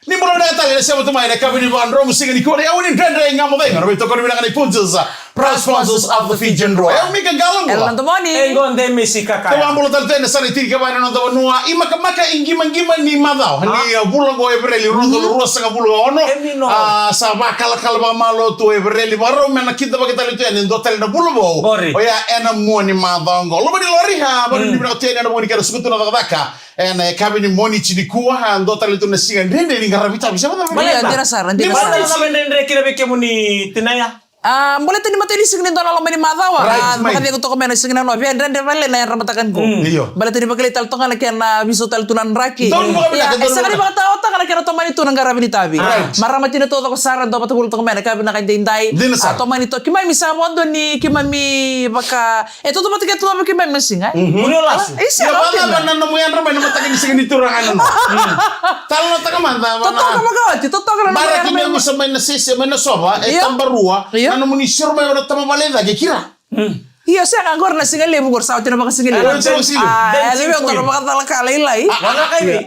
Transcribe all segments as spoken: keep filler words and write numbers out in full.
Ni bula vinaka tale na sema tu mai na kavi ni vadromu siga nikua, au ni Dredre Ga Mo Cegu, na veitokoni vinaka ni Punjas, proud sponsors of the Fijian Drua. E au Mika Qaloqula. Ela na domoni. E qo Demi Sikaka. Tou a bula tale tu ena yasana e tinikava ena noda vanua. Imakamaka, iqimaqima ni macawa ni, a, vula qo o Evereli, rua na udolu ruasagavulu ka ono. E mino. A, sa vakalakala vakamalo tu o Evereli, vakarau me na kidavaki tale tu yani e dua tale na vula vou. Qori. Oya ena mua ni macawa qo. Loma ni lori, a, vanuinui vinaka tu yani ena vuku ni kena suka tu na cakacaka ena yakavi ni Moniti nikua, a, dua tale tu na siga dredre ni qaravi tavi. Sa vacava? Baleta, dina sara, dina sara. Ni vacava na dredre kina vei kemuni tina ya? A, baleta ni matai ni siga ni dua na loma ni macawa, right, a, mai vakacegu toka mai na siga nanoa, via dredre vale na yadra mataka ni qo. Mm. Io. Baleta ni vakilai tale toka na kena visau tale tu na draki. Donu vakavinaka, e, donu vakavinaka. E sega ni vakataotaka na kena tomani tu na qaravi ni tavi. Right. Marama tina taucoko sara, dua vata vula toka mai na ka vinaka edaidai. Dina sara. A, tomani toka, keimami sa vodo ni keimami vaka E tautauvata ke tu vei keimami na siga, e? Mhm. Kua ni o lasu. Isa, ia, vacava na nomu yadra mai na mataka ni siga ni turaga nanoa? Mm. Talanoataka mada, vana. Totoka vakaoti, totoka na nomu yadra mai. Bara keimami sa mai na sese, mai na sova, e, io, tabarua, io, na nomuni siro mai vei ira na tamavale e cake kei ira. Mm. Io, sega, qori na siga levu, qori sa oti na vakasigalevu. E, oti na vakasigalevu. A, e, levu, oti na vakacalaka lailai. A, a, a, io.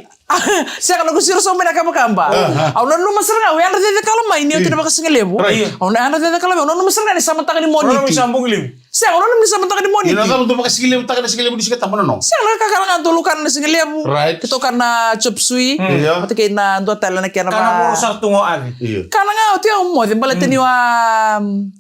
Sega, noqu siro sobu mai na kabakaba. Aha. Au nanuma sara ga, au yadra cecekalo mai ni oti na vakasigalevu. Right. Au na yadra cecekalo mai, au nanuma sara ga ni sa mataka ni Moniti. Au nanuma ni sa bogi levu. Sega, au nanuma ni sa mataka ni Moniti. Io, na cava dou vakasigalevu taka na sigalevu ni Siga Tabu nanoa? Sega, na kakana ga dou kana na sigalevu. Right. Keitou kana chop suey. Mm. Io. Vata kei na dua tale na kena, kana va- voro sara tu ga o Ave. Io. Kana ga oti au moce, baleta ni wa,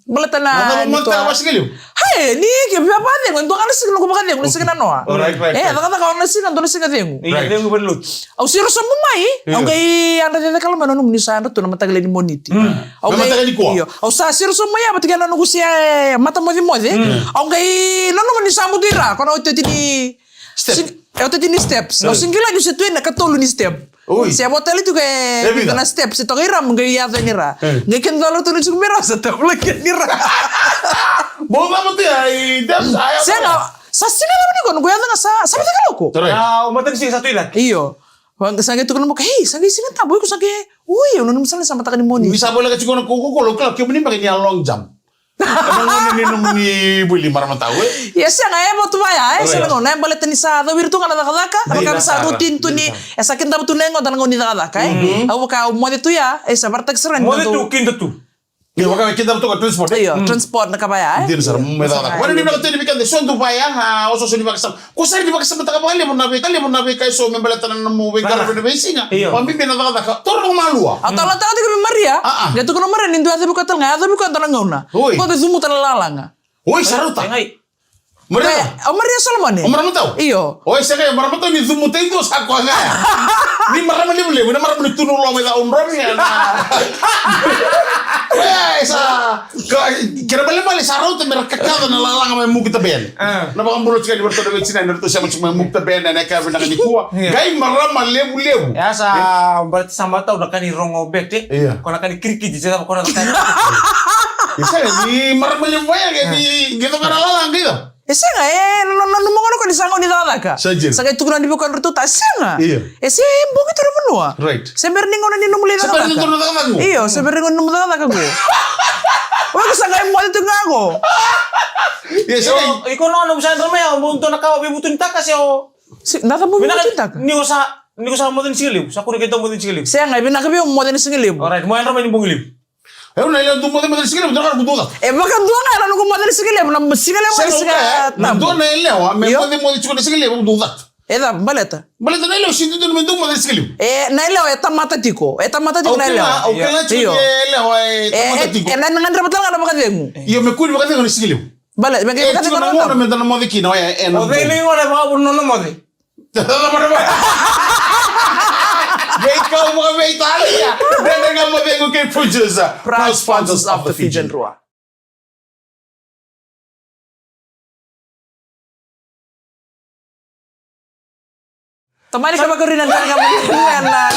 baleta na, na cava ni moce tua. Taka vakasigalevu? Hai, ni ke via vakacegu, e dua ga na siga noqu vakacegu, na siga nanoa. Oh, right, right, right. E, cakacaka, au na siga, dua na siga cegu. Io, right. Cegu valelotu. Au siro sobu mai, io, au qai yadra cecekalo mai, au nanuma ni sa yadra tu na mataka lailai ni Moniti. Mm. Au qai, na mataka nikua. Io, au sa siro sobu mai, a, vata kei na noqu se, e, mata mocemoce. Mm. Au qai nanuma ni sa butu i ra, ko na otioti ni step. Sing-, e, otioti ni steps. Mm. Au sega ni kila niu se tu ena ikatolu ni step. Oi. Se vo tale tu ke, e, vica na step, se toka i ra, mo qai yaco yani ra. E. Qai kena dua na tolu ni siga me ra sa tavulaki yani ra. Bau cava tu ya, i dam, sa ya. Sega, sa siga levu ni ko, noqu yaca ga sa, sa vica kaloko. Correct. A, o mataka ni siga sa tu i cake. Io. Sa qai tukuna mo ka, "Ei, sa qai Siga Tabu, iko sa qai, ui, au nanuma sara ni sa mataka ni Moniti." Ni sa voleka tiko na ko, ko, ko, lo, kila, kemuni beka ni a long jump. Ena gauna ni nomuni vuli, marama tau, e? Ia, sega, e votu vaya, e? Sega, na gauna, e, baleta ni sa cawiri tu ga na cakacaka, e vaka me sa routine tu ni, e sa kidava tu na yagoda na gauna ni cakacaka, e? Mhm. Au vaka, au moce tu ya, e sa varataki sara ga ni moce tu, kida tu. Io, vaka me kidava tu ga transport, e? Io, transport na ka vaya, e? Dina sara, me cakacaka. Vaka ni vinaka tu yani vei keda, so tu vaya, a, oso, oso ni vakasama. Ko sa ni vakasamataka vakalevu na veika, levu na veika eso me baleta na nomu veika, io, na veisiga. Io. Vakabibi na cakacaka. Toro na malua. Au talanoataka tiko vei Maria. A, a. Qai tukuna o Maria ni dua a cavuka tale ga, a cavuka e dua na gauna. Oi. Ko qai cumuta na lalaga. Oi, sa rauta. Maria. E, o Maria Solomone. O marama tau? Io. Oi, sa qai marama tau ni cumuta i dua sa koya ga ya. Ni marama levulevu, na marama ni tunu loa mai Cakaudrove, na. Oi, sa Ka, kena balebale sa rauta me ra kakaca na lalaga mai Mukutabeya. A. Na vakabula tiko yani vei ratou na veitinani, ratou sema tiko mai Mukutabeya ena yakavi vinaka nikua. Io. Qai marama levulevu. Ia sa, e, baleta sa matau na ka ni rogo bete. Io. Ko na ka ni kirikiti, se cava ko na ka ni. Ia sa, ni marama levu vaya, ni, ni qai toka na lalaga, qai toka. E sega, e, na, na, nanuma ga o koya ni sa gauna ni cakacaka. Sa dina. Sa qai tukuna ni vei koya na ratou ta, sega. Io. E se bogi tu na vanua. Right. Se bera ni gauna ni nomu lai cakacaka. Se bera ni gauna ni nomu cakacaka qo. Io, se bera ni gauna ni nomu cakacaka qo. Oi, ko sa qai moce tu ga qo. Io, se io, qai. Iko na, na, sa dra mai, au, mo dua na ka, o veivutuni taka, se o. Se, na cava mo veivutuni taka? Ni o sa, ni o sa moce ni siga levu, sa kua ni keitou moce ni siga levu. Sega, e vinaka vei au moce ni siga levu. Alright, mo yadra mai ni bogi levu. E, au na yalewa dau moce, moce ni siga levu, dua na ka dau cata. E vakadua ga na noqu moce ni siga levu, na siga levu, sega, na siga, e, na tabu. Dua na yalewa me, io, moce, moce tiko na siga levu, dau cata. E cava, baleta? Baleta na yalewa sega ni dodonu me dau moce ni siga levu. E, na yalewa e tamata tiko. E tamata tiko na yalewa. Au kila, au kila tiko, io, ni yalewa e, e, tamata tiko. E, e, na, na gadreva tale ga na vakacegu. Io, me kua ni vakacegu na siga levu. Baleta, me qai vakacegu na gauna. E tiko na gauna me da na moce kina, oya, e, na. O cei na gauna e vakavuna na moce? Veikau vakaveitalia. Dredre Ga Mo Cegu kei Punjas, proud sponsors of the Fijian Drua. Tomani ka vakarui na Dredre Ga Mo Cegu ena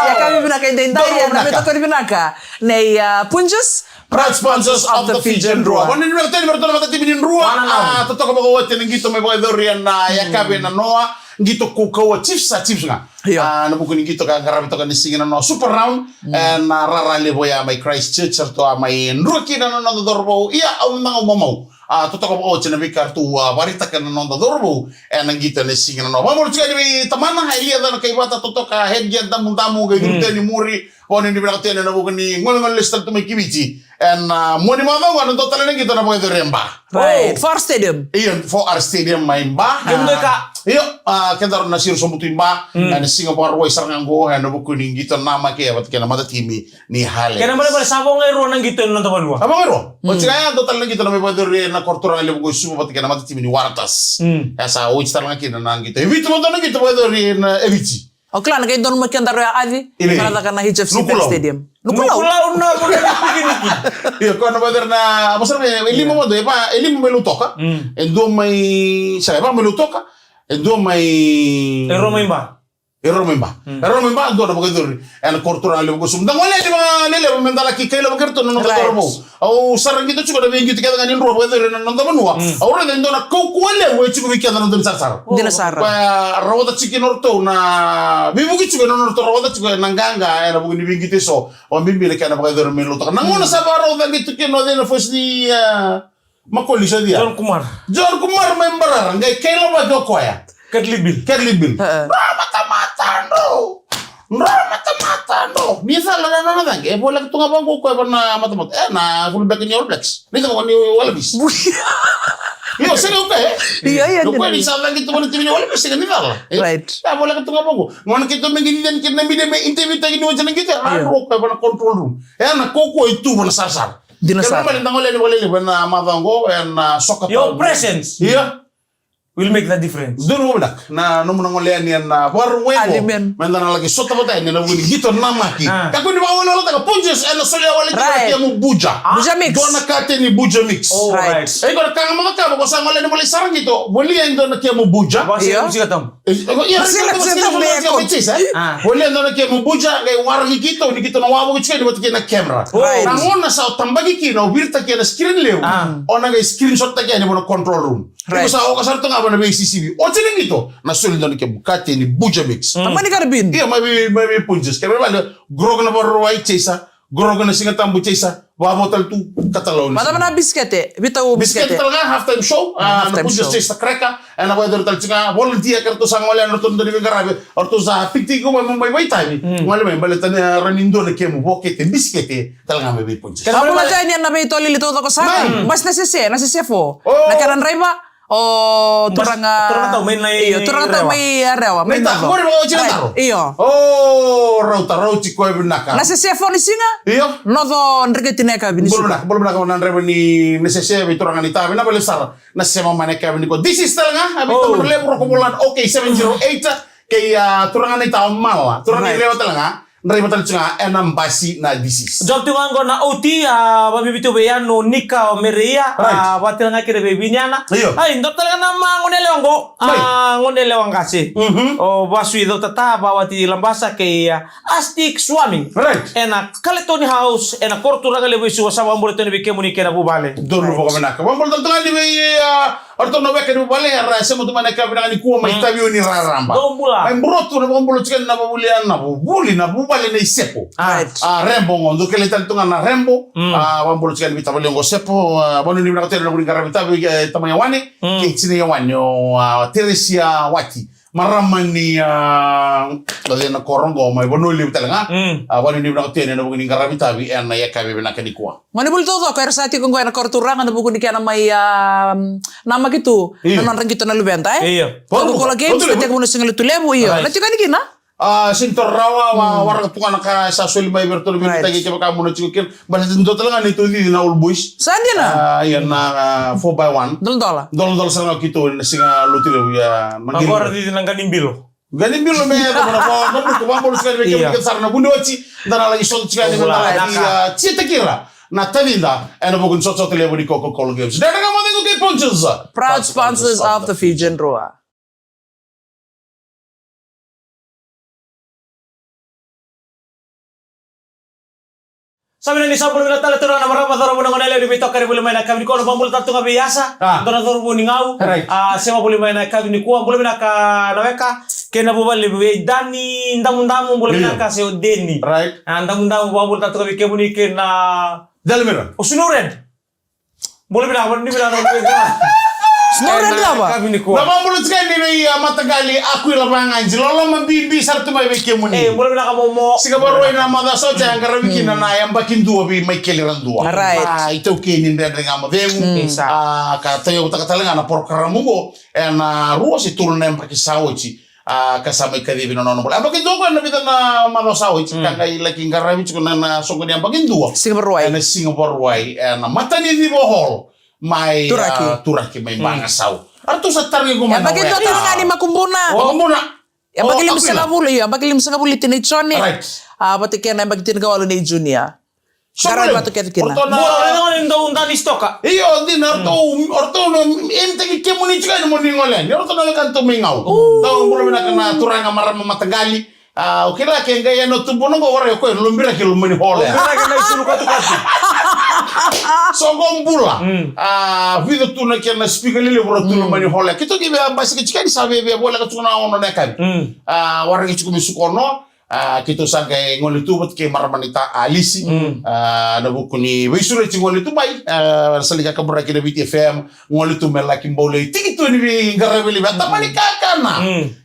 yakavi vinaka edaidai, ena veitokoni vinaka nei, a, Punjas, proud sponsors of the Fijian Drua. Vakanuinui vinaka tale vei ratou na matatimi ni Drua. Vakanuinui. A, totoka vakaoti na qito mai vakayacori ena yakavi nanoa. Qito kaukauwa, chips, a, chips ga. Io. A, ena vuku ni qito ka qaravi toka ni siga nanoa, Super Round. Mm. Ena rara levu oya mai Christchurch, eratou a mai drua kina na noda cauravou. Ia, au na qai mamau. A, totoka vakaoti na veika ratou a vakaraitaka na noda cauravou ena qito ena siga nanoa. Vakabula tiko yani vei tamana, Elia Cana Kaivata, totoka, head gear damudamu, qai curu tani muri, vakanuinui vinaka tiko yani ena vuku ni golegole lesu tale tu mai ki Viti. Ena, a, mua ni macawa qo na dua tale na qito na vakayacori e Ba. Right. Oh. Four R Stadium. Io, Four R Stadium mai Ba. Kemudou ka. Io, a, kedaru na Siro Sobutu i Ba. Mm. Ena siga Vakarauwai sara ga qo, ena vuku ni qito namaki e vata kei na matatimi ni Highlanders. Kena ibalebale sa vo ga e rua na qito ena noda vanua. Sa vo ga e rua. Mm. Oti ga ya, dua tale na qito na mai vakayacori ena koro turaga levu qo e Suva vata kei na matatimi ni Waratahs. Mm. E sa oti tale ga kina na qito. E vitu mada na qito vakayacori ena, e Viti. O kila na qai donumaki kedaru ya Avi. Io. Ka na caka na H F C Bank Stadium. Nukulau. Nukulau. Nukulau na vuna ni pikiniki. Io, ko na vakayacori na, a, vosara me, e lima mada, e va, e lima mai Lautoka. Mm. E dua mai, sa, e va mai Lautoka. E dua mai E rua mai Ba. E rua mai Ba. Mm. E rua mai Ba, dua na vakayacori ena koro turaga levu qo e Suva. Da gole yani vakalelevu meda laki kailavaki iratou na noda cauravou. Right. Au sa qito tiko na veiqito kece ga ni drua vakayacori ena noda vanua. Mm. Au raica e dua na kaukauwa levu e tiko vei keda na dau ni sarasara. Dina sara. Koya rawata tiko kina o ratou na veivuke tiko ena nodratou rawata tiko ena qaqa ena vuku ni veiqito eso. Vakabibi na kena vakayacori mai Lautoka. Na gauna sa vakarau caqe tu kina o cei na voice ni, a, Makoli sa cia? John Kumar. John Kumar mai Barara, qai kailavaki o koya. Kedley Bill. Kedley Bill. E, e. Dro matamata dro. Dro matamata dro. Ni cala na nona caqe, e voleka tu ga vaqo o koya vua na matamata. E, na fullback ni All Blacks. Ni cala ni Wallabies. Io, sega o koya, e? Io, io, o koya ni sa caqe tu vua na timi ni Wallabies, sega ni cala. E? Right. E voleka tu ga vaqo. Gauna keitou mai qai cici yani kina na media me interview taki ni oti na qito. A, io. Dro o koya vua na control room. E, na kaukauwa e tu vua na sarasara. Dina sara. Kena ibalebale da gole yani vakalelevu ena macawa qo, ena, a, soccer. Your presence. Io. Will make the difference. Donu vinaka. Na nomuni gole yani ena, a, Vakarauwai qo. Amen. Meda na laki sota vata yani ena vuku ni qito namaki. A. Kakua ni vakaweleweletaka Punjas ena solia wale tiko na kemu buja. Buja mix. Dua na kateni buja mix. Oh, right. Right. E, iko na ka ga mo cakava, ko sa gole yani mo lai sara qito, volia e dua na kemu buja. Io. Io, io, io, io, io, io, io, io. Ah. Volia e dua na kemu buja, qai waraki keitou, ni keitou na wavoki tiko yani vata kei na camera. Right. Na gauna sa o tabaki kina, o viritaki ena screen levu, ah, o na qai screenshot taki yani vua na control room. Right. Iko sa oka sara tu ga vua na vei C C V. Oti na qito, na soli e dua na kemu kateni buja mix. Mm. Tamani karabin. Io, mai vei, mai vei Punjas. Kena ibalebale, grog na Vakarauwai, chaser. Grog na Siga Tabu, chaser, vavo tale tu, katalau ni. Macava na bisikete, veitau bisikete. Bisikete tale ga, half time show, ah, na half time show. Punjas chaser cracker, ena vakayacori tale tiko ga, volunteer, ke ratou sa gole yani, ratou na dau ni veiqaravi, ratou sa pick tiko mai, mai, mai vakaitavi. Mm. Gole mai, baleta ni, ah, rawa ni dua na kemu vokete, bisikete, tale ga mai vei Punjas. Kena ibalebale. Sa bula tiko yani na veitolili taucoko sara. Mai. Basi na sese, na sese fo. Oh. Na kena draiva, O turaga, turaga tau mai na, io, turaga tau mai Yarewa, mai Noco. Qori vaka oti na taro. Io. O, rauta, rauti koya vinaka. Na sese fo ni siga. Io. Noco dreketi na yakavi ni siga. Bula vinaka, bula vinaka na draiva ni na sese vei turaga ni ta, vinaka vakalevu sara. Na sema mai na yakavi nikua. This is tale ga, a vei tamana levu Roko Volana, OK seven zero eight, kei, a, turaga ni ta o Mala. Turaga ni Rewa tale ga. Draiva tale tiko ga ena basi na disease. Drop tiko ga qo na O T, a, vabibi tu vei Yanu Nika o Mereia, right, a, vaka tale ga kina vei Viniana. Io. Ai, drop tale ga na ma gone yalewa qo, a, gone yalewa qase. Mhm. O Vasui Cautata, Vawati Labasa kei, a, Astic Swimming. Right. Ena Caletoni House, ena koro turaga levu e Suva, sa vakabula tiko vei kemuni kei na vuvale. Donu vakavinaka. Vakabula tale tiko ga ni vei, a, O ratou na weka ni vuvale era sema tu mai na yakavi vinaka nikua mai Taveuni, Raraba. Dou bula. Mai Burotu na vakabula tiko na vuvale, na vuvale, na vuvale nei Sepo. Right. A, Rebo qo, dou kilai tale tu ga na Rebo. Mm. A, vakabula tiko ni vei tavale qo Sepo, a, vanuinui vinaka tale na vuli qaravi tavi, e, tamai Yawane. Mm. Kei tinai Yawane, o, a, Teresia Wati. Marama ni, a, na koro qo mai Vanua Levu tale ga. Mm. A, vanuinui vinaka tale na vuli qaravi tavi ena yakavi vinaka nikua. Gone vuli taucoko era sa tiko qo ena koro turaga ena vuku ni kena mai, a, namaki tu na nodra qito na luveda, e? Io. Tolu Kola Games, na tekivu na siga Lotulevu, io. Right. Na tiko yani kina? A, sega ni toro rawa, wa, waraka tu ga na ka sa soli mai vei iratou na veimataqali, kevaka mo na tiko kina. Baleta ni dua tale ga neitou cici na All Boys. Sa dina? A, ia na, a, four by one. Doladola. Doladola sara ga keitou ena siga Lotulevu, ia, na qori cici na Qanibilo. Qanibilo me yaco na vo, na buku, vakabula tiko yani vei kemuni kece sara na vunioti, da na laki sota tiko yani me da laki, a, tiataki ira na tacida ena vuku ni sotasota levu ni Coca-Cola Games. Dredre ga mo cegu kei Punjas. Proud sponsors of the Fijian Drua. Sa vinaka ni sa bula vinaka tale turaga na marama, cauravou, na gone yalewa ni veitokani voli mai na yakavi nikua, na vakabula tale tu ga vei Asa, a, dua na cauravou ni Gau. Right. A, sema voli mai na yakavi nikua, bula vinaka na weka, kei na vuvale vei Dani Damudamu, bula vinaka se o Deni. Right. A, Damudamu, vakabula tale tu ga vei kemuni kei na Dalamira. O Sunu Red. Bula vinaka, bula vinaka. Snow Red Lover. Kavi ni kua. Na vabula tiko ni vei, a, mataqali Aquila Vagaji, loloma bibi sara tu mai vei kemuni. E, bula vinaka Momo. Siga Vakarauwai na macawa sa oti a qaravi kina na yabaki dua vei Maikeli Radua. Right. A, iTaukei ni Dredre Ga Mo Cegu. Isa. A, ka tauyavutaka tale ga na porokaramu oqo ena rua se tolu na yabaki sa oti. A, ka sa mai kacivi na nona bula. Yabaki dua ko ena vica na macawa sa oti, ka qai laki qaravi tiko na, na soqo ni yabaki dua. Siga Vakarauwai. Ena Siga Vakarauwai, ena Mataniciva Hall. Mai, Turaki. A, Turaki, mai Bagasau. Aratou sa tarogi iko mai na weka. Yabaki dua tale ga ni Makubuna. Makubuna. Yabaki limasagavulu, io, yabaki limasagavulu i Tinai Joni. Right. A, vata kei na yabaki tinikawalu nei Junior. Qaravi vata kece kina. Oratou na, oratou na, dau dani stoka. Io, dina, oratou, oratou na, em taki kemuni tiko yani mo ni gole yani. Oratou na wekana tu mai Gau. Dau bula vinaka na turaga marama mataqali. A, o kila ke qai yana tubuna qo, ora o koya lobiraki loma ni hall ya. Lobiraki na isulu katukatu. Soqo bula. A, vica tu na kena speaker lelevu ra tu loma ni hall ya. Keitou qai via basika tiko yani sa via, via voleka tiko na ono na yakavi. A, waraki tiko me suka ono. A, keitou sa qai gole tu vata kei marama naita Alisi. A, na vuku ni veisureti gole tu mai. A, sa lai kakaburaki na Viti F M. Gole tu me laki bau lai tiki tu ni veiqaravi levu. A tamani kakana.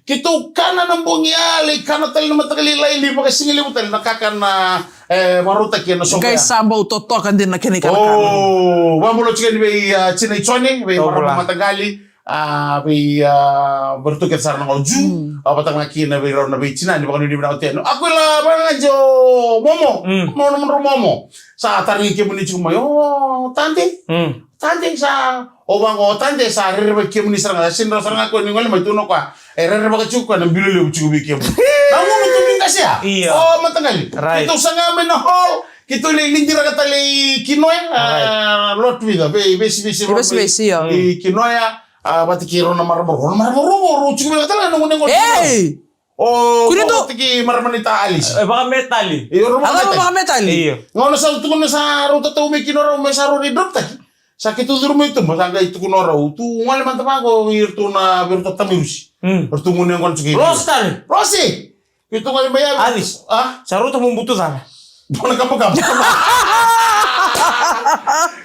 Keitou kana na bogi ya, lai kana tale na mataka lailai, lai vakasigalevu tale na kakana, e, vakarautaki ena soqo ya. Qai sa bau totoka dina na kena ikanakana. O, vabula tiko yani vei, a, Tinai Joni, vei marama mataqali. A, vei, a, vei ratou kece sara na gauju. A, vata ga kina vei rau na veitina ni vakanuinui vinaka tu yani. Aquila Vagaji, o Momo. Momo, Momo, Momo. Sa tarogi kemuni tiko mai, o, tade. Tade sa, o vaqo, o tade sa rerevaki kemuni sara ga, sa sega ni rawa sara ga ko ni gole mai, tukuna o koya. E rerevaka tiko o koya na bilo levu tiko vei kemuni. Na gunu tu ni qase ya. Io. O mataqali. Right. Keitou saga mai na hall, keitou lai lidiraka tale i Kinoya, a, Lord Viva, vei, vei, vei, vei, vei, vei, io. I Kinoya, a, vata kei rau na marama, rau na marama, rau, rau, rau tiko vei tale na gunu gunu. Ei! O, kuri tu. Vata kei marama naita Alisi. E, vakametali. Io, rau vakametali. Io. Gauna sa tukuna sa rau tatau mai kina rau, me sa rau ridrop taki. Sa keitou curu mai tu, ma sa qai tukuna o rau, tu gole mada vaqo vei iratou na, vei iratou tama i Rusi. Ratou gunu yaqona tiko i Rusi. Rosi tale. Rosi! Keitou gole mai ya. Alice. A? Sa rauta mo butu cala. Bona kabakaba.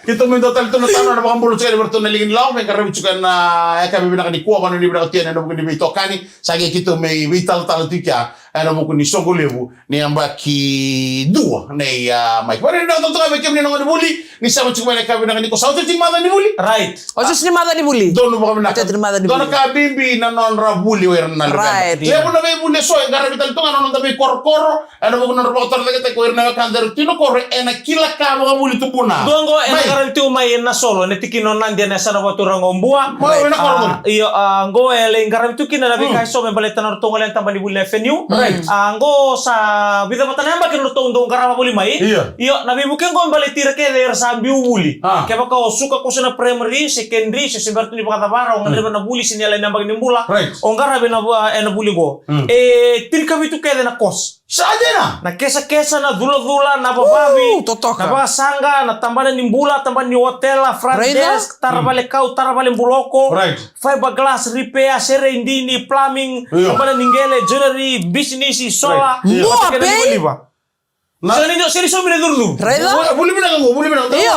Keitou mai dua tale tu na tano na vakabula tiko vei iratou na Liga ni Lawa, me qaravi tiko ena yakavi vinaka nikua, vakanuinui vinaka tu yani ena vuku ni veitokani, sa qai keitou mai veitalatala tu kea. Ena vuku ni soqo levu ni yabaki dua nei, a, Mike. Vakanuinui vinaka toka vei kemuni na gone vuli, ni sema tiko mai ena yakavi vinaka nikua, sa oti ni macawa ni vuli. Right. Oti ni macawa ni vuli. Donu vakavinaka. Oti ni macawa ni vuli. Dua na ka bibi na nodra vuli o ira na luveda. Right. Levu na veivuli eso e qaravi tale tu ga na noda veikorokoro, ena vuku ni nodra vakatorocaketaki o ira na wekada era tu na koro, ena kila ka vakavuli tubuna. Dua qo ena qaravi tiko mai Nasolo, ena tikina o Nadi, ena yasana vakaturaga o Bua. Io, a, qo e lai qaravi tu kina na veika eso me baleta na nodratou gole ena tabana ni vuli na F N U. Right. A, qo sa vica vata na yabaki nodratou dau qarava voli mai. Io. Io, na veivuke qo me baleti ira kece era sa biu vuli. A. Kevaka o suka koso na primary, secondary, se se bera tu ni vakacavara, o gadreva na vuli se ni yalani yabaki ni bula. Right. O qaravi ena vu-, ena vuli qo. E tinikavitu kece na course. Sa dina. Na kesakesa, na culacula, na vavavi, na vakasaqa, na tabana ni bula, tabana ni otela, front desk, tara vale kau, tara vale buloko, fiberglass repair, sere idini, plumbing, tabana ni qele, joinery, bisinisi, sola, vata kei na livaliva. Sa ni, sa ni saumi na curucuru. Raica. Vuli vinaka qo, vuli vinaka. Io.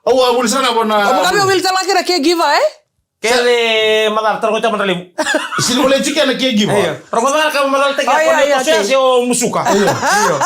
Au a vuli sara ga vua na. O vakavi o vili tale ga kei na caregiver, e? Kece macala, tara ko i tamana levu. Sini vale tiko na caregiver. Io. Rogoca na ka macala tiko, io, io, se o musuka. Io.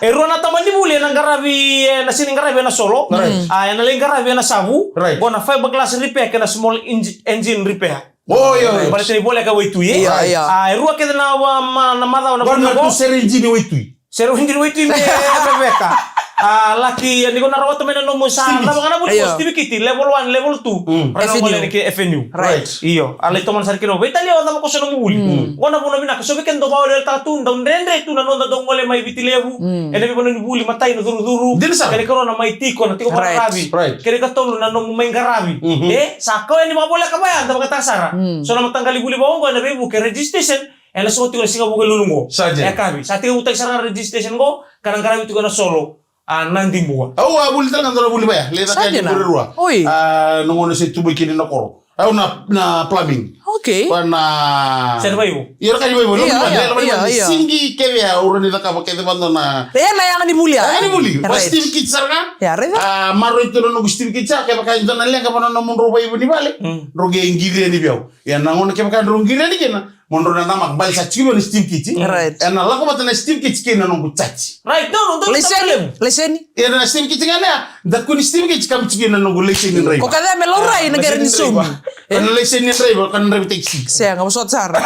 E rua na tabana ni vuli ena qaravi, ena sini qaravi ena Solo. A, ena lai qaravi ena Savu. Qo na fiberglass repair kei na small engine repair. O, io, io. Baleta ni voleka waitui, e? Io, io. A, e rua kece na macawa na vuli qo. Sere engine waitui. Sere engine waitui me veveka. A, laki, ni ko na rawata mai na nomu sa cava ga na vuli ko Steve Kiti, level one, level two. Ra na gole kina F N U. Right. Io, a lai tomana sara kina. Veitalia o cava ko sa nomu vuli. Qo na vuna vinaka, so vei keda dau vakaweleweletaka tu, dau dredre tu na noda dau gole mai Viti Levu. Ena veivanua ni vuli, matai na curucuru. Dina sara. Kena ikarua na mai tiko, na tiko vakaravi. Right. Kena ikatolu na nomu mai qaravi. E, sa kau yani vakavoleka vaya, da vakataka sara. So na mataqali vuli vaka oqo, ena veivuke registration, ena soko tiko na siga Vukelulu qo. Sa dina. E kavi. Sa tekivutaki sara na registration qo, ka na qaravi tiko ena Solo. A, Nadibua. Au a vuli tale ga dua na vuli vaya. Sa dina. Oi. A, na gauna se tubu kina na koro. Au na, na plumbing. Okay. Ko na Sere vaivo. Io, ka ni vaivo. Io, io, io, io. Singi kece ya, ura ni cakava kece vado na. E na yaga ni vuli ya. Yaga ni vuli. Right. Wa Steve Kits sara ga. Ya, right. A, maro itu na noqu Steve Kits ya, kevaka e dua na leqa vana na mudro vaivo ni vale. Mm. Dro qe qiri yani vei au. Ya na gona kevaka dro qiri yani kina. Mudro na nama bale sa tiko vei na Steve Kits. Right. E na lako vata na Steve Kits kei na noqu chati. Right, no, no, no. Leseni, leseni. E na Steve Kits ga lea. Da kua ni Steve Kits ka mi tiko na noqu leseni ni draiva. Ko ka cea me laurai na gere ni somi. Ko na leseni ni draiva, ko na draiva taxi. Sega, vosota sara.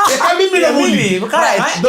E ka bibi na vuli. Right.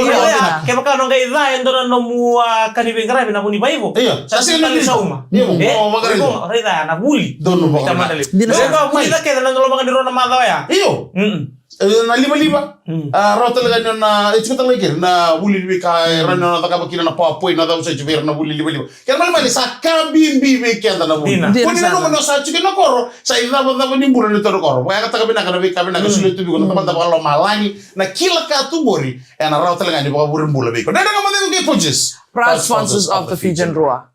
Kevaka no qai ca e dua na nomu, a, ka ni veiqaravi na vuni vaivo. Io. Sa sega ni sauma. Io, mo vakaraica. Raica na vuli. Donu mo vakaraica. Dina sara. Vuli ca kece na dolo maka ni rona macawa ya. Io. Mm. E, na livaliva. Mm. A, rawa tale ga ni na, e tiko tale ga kere na vuli ni veika, e, rawa ni na cakava kina na PowerPoint, na cava sa tiko vei ira na vuli livaliva. Kena malimali sa ka bibi vei keda na vuli. Dina. Dina sara. Ko ni nanuma ni o sa tiko na koro, sa icavacava ni bula ni toro koro. Vakayakataka vinaka na veika vinaka, mm, solia tu vei iko na Tamada vakalomalagi, na kila ka tu qori, e na rawa tale ga ni vakavure bula vei iko. Dredre Ga Mo Cegu kei Punjas. Proud sponsors of the Fijian Drua.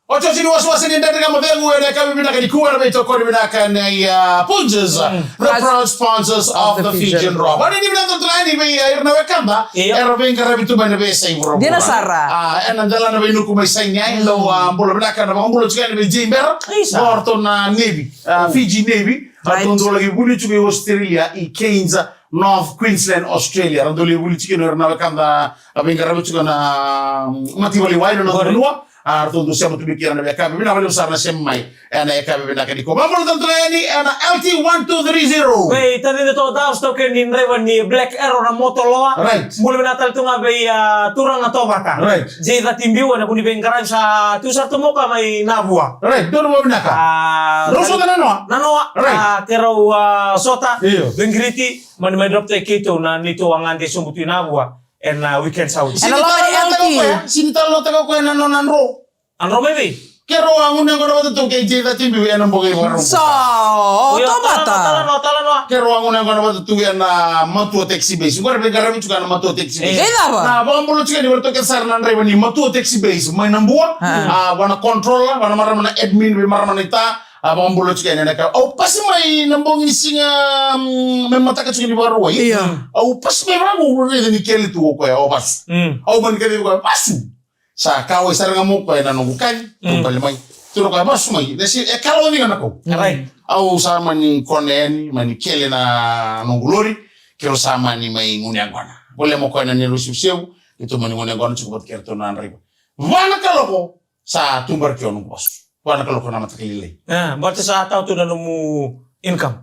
Oti, oti ni wasewase ni Dredre Ga Mo Cegu ena yakavi vinaka nikua, na veitokoni vinaka nei, a, Punjas, the proud sponsors of the Fijian Drua. Vakanuinui vinaka tale yani vei, a, ira na wekada era veiqaravi tu mai na veiyasai vuravura. Dina sara. A, ena delana veinuku mai Saigai, dou, a, bula vinaka, na vakabula tiko yani vei Jay Bera. Isa. O ratou na Navy, a, Fiji Navy. Right. Ratou dau laki vuli tiko i Australia, i Cairns, North Queensland, Australia. Ratou lai vuli tiko na, na wekada, a, veiqaravi tiko na, mm, matai vale ni wai na noda vanua. A, ratou dau sema tu mai kina na yakavi vinaka, vakalevu sara na sema mai ena yakavi vinaka nikua. Vakabula tale tu yani ena L T one two three zero. Vei, tadina toka, taukei ni draiva ni Black Arrow na motor loa. Right. Bula vinaka tale tu ga vei, a, turaga na Tovata. Right. Jay Catibiu, ena vuni veiqaravi sa tu sara tu mai o koya mai Navua. Right, donu mo vinaka. A, rau sota nanoa. Nanoa. Right. A, keirau, a, sota. Io. Veiqiriti, mani mai drop tale keitou na neitou a gade sobu tu i Navua. Ena, a, weekend sa oti. Ena loma ni L T. Sini talanoataka o koya na nona dro. A dro mai vei? Keirau a gunu yaqona vata tu kei Jay Catibiu ena bogi vakarau. So, o Tovata. Talanoa, talanoa, talanoa. Keirau a gunu yaqona vata tu ena Matua Taxi Base. Qori veiqaravi tiko ena Matua Taxi Base. E cava? Na vakabula tiko yani vei ratou kece sara na draiva ni Matua Taxi Base mai Nabua. A, vua na controller, vua na marama na admin, vei marama na ita. A, vakabula tiko yani ena ka. Au pasi mai na bogi ni siga, mm, me mataka tiko ni Vakarauwai. Io. Au pasi mai vaqo, au raica ni kele tu o koya, o Vasu. Mm. Au mani kacivi koya, Vasu. Sa kauwai sara ga mai o koya na noqu kaci, mm, tou bale mai. Tukuna o koya, Vasu mai, na se, e kalawa ni ga na kau. Right. Au sa mani kona yani, mani kele na noqu lori, keirau sa mani mai gunu yaqona. Volea mai o koya na neirau isevusevu, keitou mani gunu yaqona tiko vata kei ratou na draiva. Va na kaloko, sa tubera kina o noqu vasu. Va na kaloko na mataka lailai. A, baleta sa tau tu na nomu income.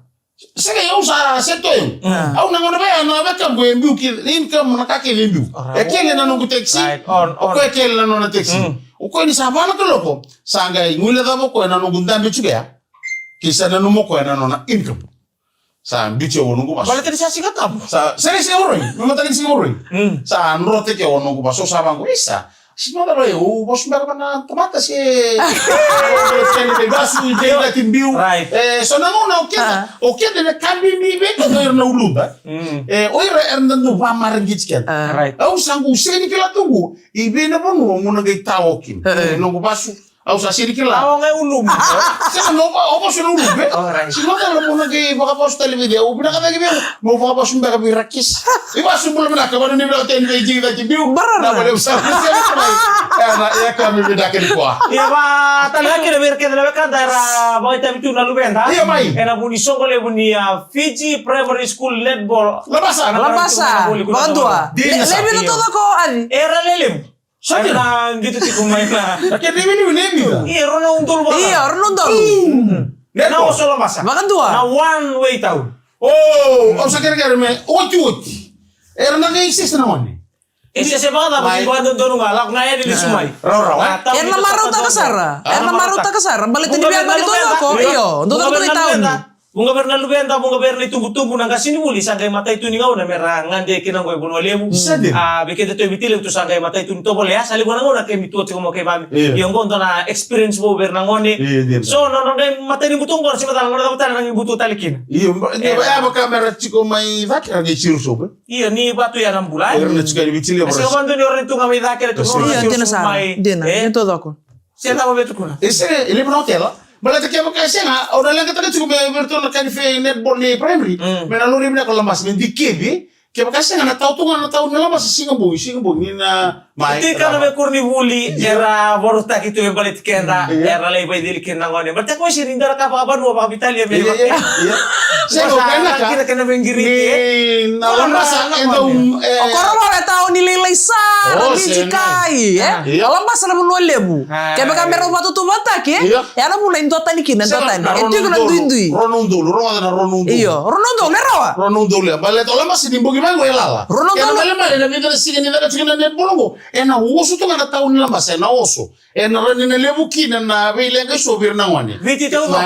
Sega, au sa seto au. Mm. Au na gauna vaya na wekamu e biu kina, income na ka kece e biu. Alright. E kele na noqu taxi. Right, on, on. O koya e kele na nona taxi. Mm. O koya ni sa va na kaloko, sa qai guilecava o koya na noqu dabe tiko ya. Kei sa nanuma o koya na nona income. Sa biuti au o noqu vasu. Baleta ni sa Siga Tabu. Sa, sega ni Siga Vakarauwai. Me mataka ni Siga Vakarauwai. Mm. Sa drotaki au o noqu vasu, au sa vaqo, isa. Sega ni macala, au vasu beka vei na tamata se. Sega ni vasu, Jay Catibiu. Right. E, so na gauna o keda, o keda na ka bibi vei keda o ira na uluda. Mm. E, o ira era dau vakamareqeti keda. Right. Au sa qu sega ni kila tu qu i vei na vanua mo na qai tao kina. E, noqu vasu. Au sa sega ni kila. Au qai ulumu. Sega, no, au vasu na ulumu, e. Alright. Sega ni macala mo na qai vakavasu tale vei cei, au vinaka cake vei au. Mo vakavasu beka vei Rakis. I vasu, bula vinaka, vakanuinui vinaka tale yani vei Jay Catibiu. Barara. Na vale usa na sema mai. E, na, e ka me vinaka ni koa. Ia, va tale ga kina vei ira kece na wekada era vakaitavi tu na luveda. Ia mai. Ena vu ni soqo levu ni, a, Fiji Primary School Netball. Labasa. Labasa. Vakadua. Dina sa. Le-, levu na taucoko, Aci. Era lelevu. Sa kena qito tiko mai na. Na kena iwiliwili e vica? Io, rua na udolu vakacaca. Io, rua na udolu. Mm. Na oso Labasa. Vakadua. Na one way town. O, au sa kerekere me otioti. Era na qai sese na gone. E sese vakacava, mai. Ni vakadodonu ga, lako ga yani lesu mai. Rau, rau, e? Era na marautaka sara. Era na marautaka sara. Baleta ni via mani taucoko. Io, taucoko na itauni. Vuqa vei ira na luveda, vuqa vei ira na itubutubu, na qasenivuli, sa qai matai tu ni gauna me ra gade kina qo i Vanua Levu. Sa dina. A, vei keda tu e Viti Levu tu sa qai matai tu ni tovolea, sa levu na gauna keimami tu tiko mai o keimami. Io. Ia qo dua na experience vou vei ira na gone. Io, dina. So, na nodra qai matai ni butu qo, sa macala na nodra qai butu tale kina. Io, ba-, io, e, vaka me ra tiko mai cake, ra qai siro sobu. Io, ni vatu ya na bula, e? Ira na tiko e Viti Levu. Sa vakadua ni ira na tu ga mai cake, ra tu ga mai siro sobu mai. Io, dina sa, dina, e? Ni taucoko. Se cava me tukuna. E sega, e levu na otela. Baleta kevaka e sega, au na leqataka tiko me vei iratou na kanife netball ni primary. Mm. Me na lori vinaka o Labasa, me dikevi. Kevaka e sega na tau tu ga na tau ni Labasa, siga bogi, siga bogi, ni na mai. Tiko na veikoro ni vuli, era vorotaki tu e baleti keda, era lai vaicili kina na gone. Baleta ko isi ni dara ka vakavanua, vakavitalia me vaka. Sega, o kena ka. Kina kena veigiriti, e? Ni na Labasa, e dau, e. O Korovola e tau ni lailai sara, o, Viti sega. Kai, e? Io. O Labasa na vanua levu. Kevaka me rau vatutuvatuataki, e? Io. E na vuna e dua tani kina, e dua tani. E tiko na duidui. Rua na udolu, rogoca na rua na udolu. Io, rua na udolu, e rawa. Rua na udolu, e. Baleta o Labasa ni bogi mai, e lala. Rua na udolu. E na malemale, na vica na siga ni caka tiko na netball qo. E na oso tu ga na tau ni Labasa, e na oso. E na rawa ni na levu kina na veileqa eso vei ira na gone. Viti taucoko.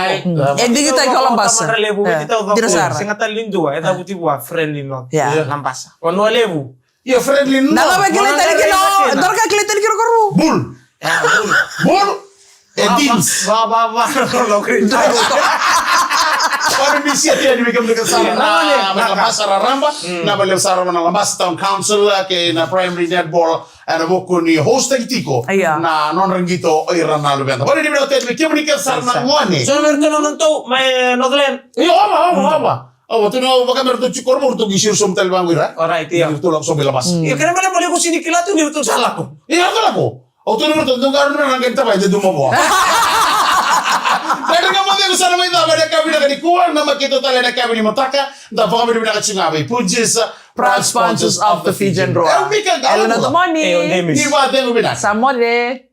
E digitaki o Labasa. Levu, Viti taucoko. Dina sara. Sega tale ni dua, e cavuti vua, friendly north. Io. Labasa. Vanua levu. Io, friendly north. Na cava e kilai tani kina o, na cava e kilai tani kina o Korovu? Bul. Bul. E dins. Va, va, va, va. Ora misia tia ni vei kemuni kece sara na, na Labasa raraba, na vale sara na Labasa Town Council, ke na primary netball, e na vuku ni host taki tiko. Io. Na nodra qito o ira na luveda. Vale ni vei kemuni kece sara na gone. So na vei kemuni na tou, mai Northland. Io, ova, ova, ova. Au, au tukuna vaka me ratou tiko, ratou qai siro sobu tale vaqo ira. Alright, io. Ni ratou lako sobu i Labasa. Io, kena ibalebale au sega ni kila tu ni ratou sa lako. Io, ratou lako. Au tukuna vei ratou, dou qarauna na qai tavai, dou mavoa. Dredre Ga Mo Cegu sa na mai cava ena yakavi vinaka nikua, na makete tale ena yakavi ni mataka, da vakavinavinaka tiko ga vei Punjas, proud sponsors of the Fijian Drua. E, Mika Qalo. Elena Tomoni. E, o Demis. Ni vakacegu vinaka. Sa moce.